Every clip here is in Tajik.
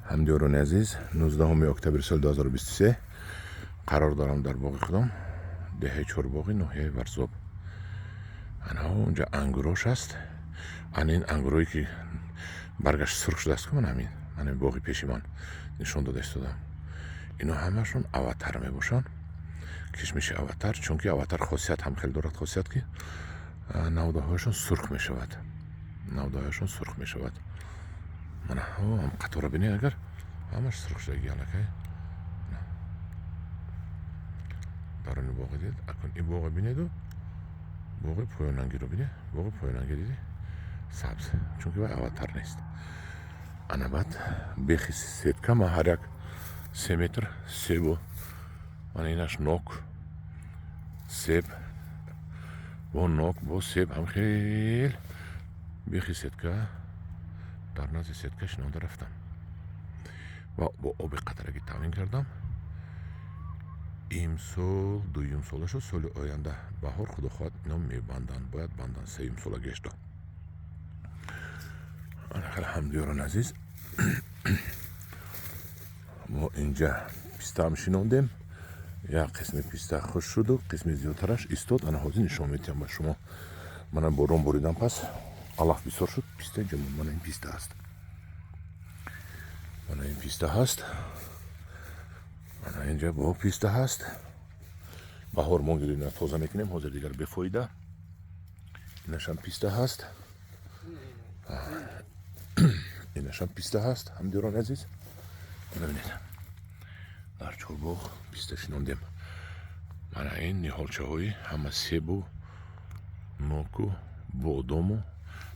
Ҳамдиёрони азиз, 19 октябри соли 2023 қарор дорам дар боғи худам, деҳаи Чорбоғи, ноҳияи Варзоб. Ана онҷа ангурош аст. Ана ин ангурое ки баргаш сурх шудааст, ку ман ҳамин, ман ҳамин боғи пеши ман нишон дода истодам. Ино ҳамашон Аватар мебошанд. Кишмиши Аватар, чунки Аватар хосият ҳам хеле дорад, хосият ки навдаҳояшон сурх мешавад. Навдаҳояшон сурх мешавад. Мана ҳам қатора бинед, агар ҳамаш сурх шудаги аллакай. Даруни боғи дид. Акун ин боғи бинеду боғи поёнангиро бинед. Боғи поёнанги диди? Сабз. Чунки вай Аватар нест. Ана баъд бехи сетка ман ҳар як 3 метр себу, мана инаш нок, себ бо нок бо себ, ҳам хел бехи сетка дар назди сетка шинонда рафтам ва бо оби қатрагӣ таъмин кардам. Имсол дуюм сола шуд, соли оянда баҳор, худо хоҳад, ино мебанданд, бояд банданд сеюм солагиашро. Ана хеле, ҳамдиёрон азиз, мо инҷа пистаам шинондем. Як қисми писта хушк шуду қисми зиёдтараш истод. Ана ҳозир нишон медиҳам ба шумо. Мана борон боридам, пас алаф бисёр шуд, писта инҷа. Мана ин писта аст, мана ин писта ҳаст, мана инҷа бо писта ҳаст. Баҳор мо гирина тоза мекунем, ҳозир дигар бефоида. Инашам писта ҳаст, инашам писта ҳаст. Ҳамдиёрони азиз, бибинед, дар Чорбоғ писта шинондем. Мана ин ниҳолчаҳои ҳама себу ноку бодому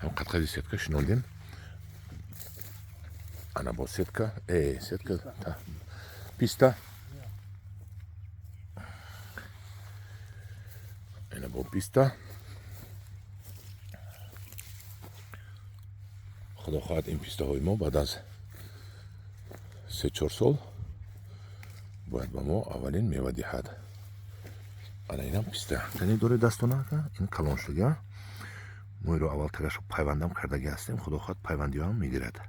ҳам қадқади сетка шинондем. Ана бо сетка, сетка писта, ина бо писта. Худо хоҳад, ин пистаҳои мо баъд аз 3-4 сол бояд ба мо аввалин мева диҳад. Ана инам писта. Кани дори дастона, ин калон шудага. Мо иро аввал тагашо пайвандам кардаги ҳастем, худо хоҳад, пайвандиҳоам мегирад.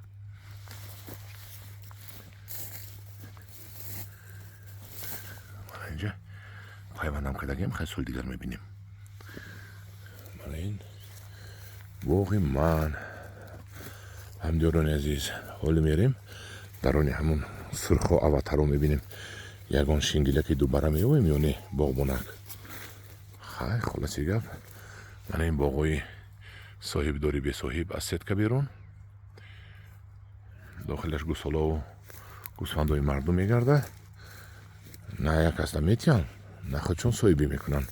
Мана инҷа пайвандам кардагиам, хай соли дигар мебинем. Мана ин боғи ман. Ҳамдиёрони азиз, ҳоло мерем дарони ҳамун сурхо Аватаро мебинем. Ягон шингилаки дубара меёбем ё не, боғбонак. Хай, хулоси гап, мана ин боғҳои соҳибдори бесоҳиб аз сетка берун. Дохилаш гусолову гӯсфандои мардум мегардад. На як кас наметиҳанд, на худшон соҳибӣ мекунанд.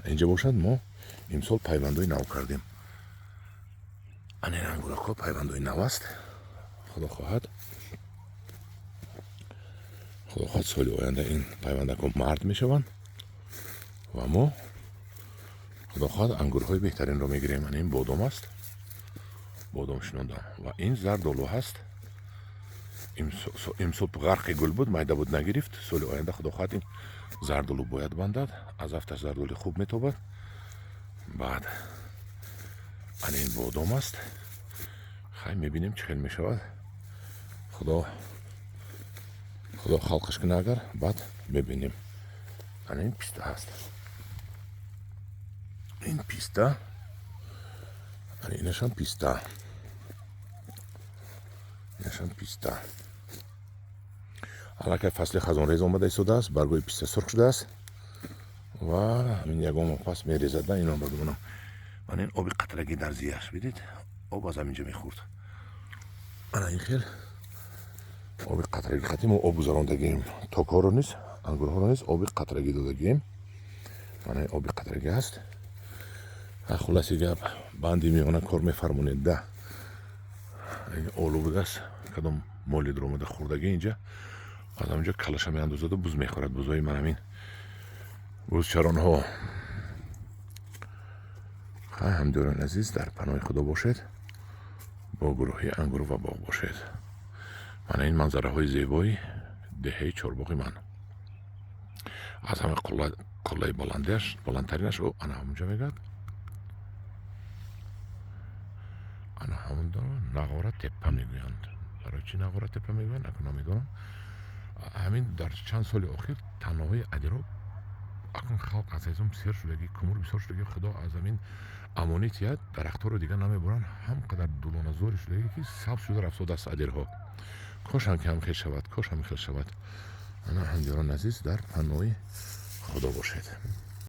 Инҷа бошад, мо имсол пайвандои нав кардем. Ана ин ангуракҳо пайвандои нав аст. Худо хоҳад, худо хоҳад, соли оянда ин пайвандакҳо мард мешаванд ва мо, худо хоҳад, ангурҳои беҳтаринро мегирем. Ана ин бодом аст, бодом шинондам, ва ин зардолу ҳаст. Имсол ғарқи гул буд, майда буд, нагирифт. Соли оянда, худо хоҳад, ин зардолу бояд бандад, аз афташ зардоли хуб метобад. Баъд ана ин бодом аст. Хай, мебинем, чӣ хел мешавад. Худо халқаш куна, агар баъд мебинем. Ана ин писта ҳаст, ин писта, ана инашам писта, инашам писта. Аллакай фасли хазонрез омада истодааст, баргои писта сурх шудааст ва ҳамин ягон моҳ пас мерезад. Ино бигумонам, мана ин оби қатрагӣ дар зияш, бидид, об аз ҳаминҷо мехӯрд. Ана ин хел оби қатрагӣ хати мо об гузарондагием. Токҳоро низ, ангурҳоро низ оби қатрагӣ додагием. Мана ин оби қатрагӣ ҳаст. Хулоси гап, банди миёна кор мефармонед да. Олу будааст, кадом моли дуромада хӯрдагӣ инҷа, аз ҳаминҷо калаша меандозаду буз мехӯрад. Бузои ман ҳамин бузчаронҳо. Хай, ҳамдиёрони азиз, дар паноҳи Худо бошед, бо гурӯҳи ангур ва боғ бошед. Мана ин манзараҳои зебои деҳаи Чорбоғи ман. Аз ҳама қуллаи баландиаш, баландтаринаш ӯ ана ҳамунҷо мегӯяд. Ана ҳамунро Нағора теппа мегӯянд. Барои Ё чи Нағоратепа мегӯянд, акун намедонам. Ҳамин дар чанд соли охир танҳои адиро акун халқ аз ҳезум сер шудагӣ, кумур бисёр шудагӣ. Худо аз ҳамин амонӣ тиҳад, дарахтҳоро дигар намебуранд. Ҳам қадар дулоназори шудагӣ, ки сабз шуда рафтодааст адирҳо. Кошам ки ҳамхел шавад, кош ҳамхел шавад. Ана, ҳамдиёрони азиз, дар паноҳи Худо бошед.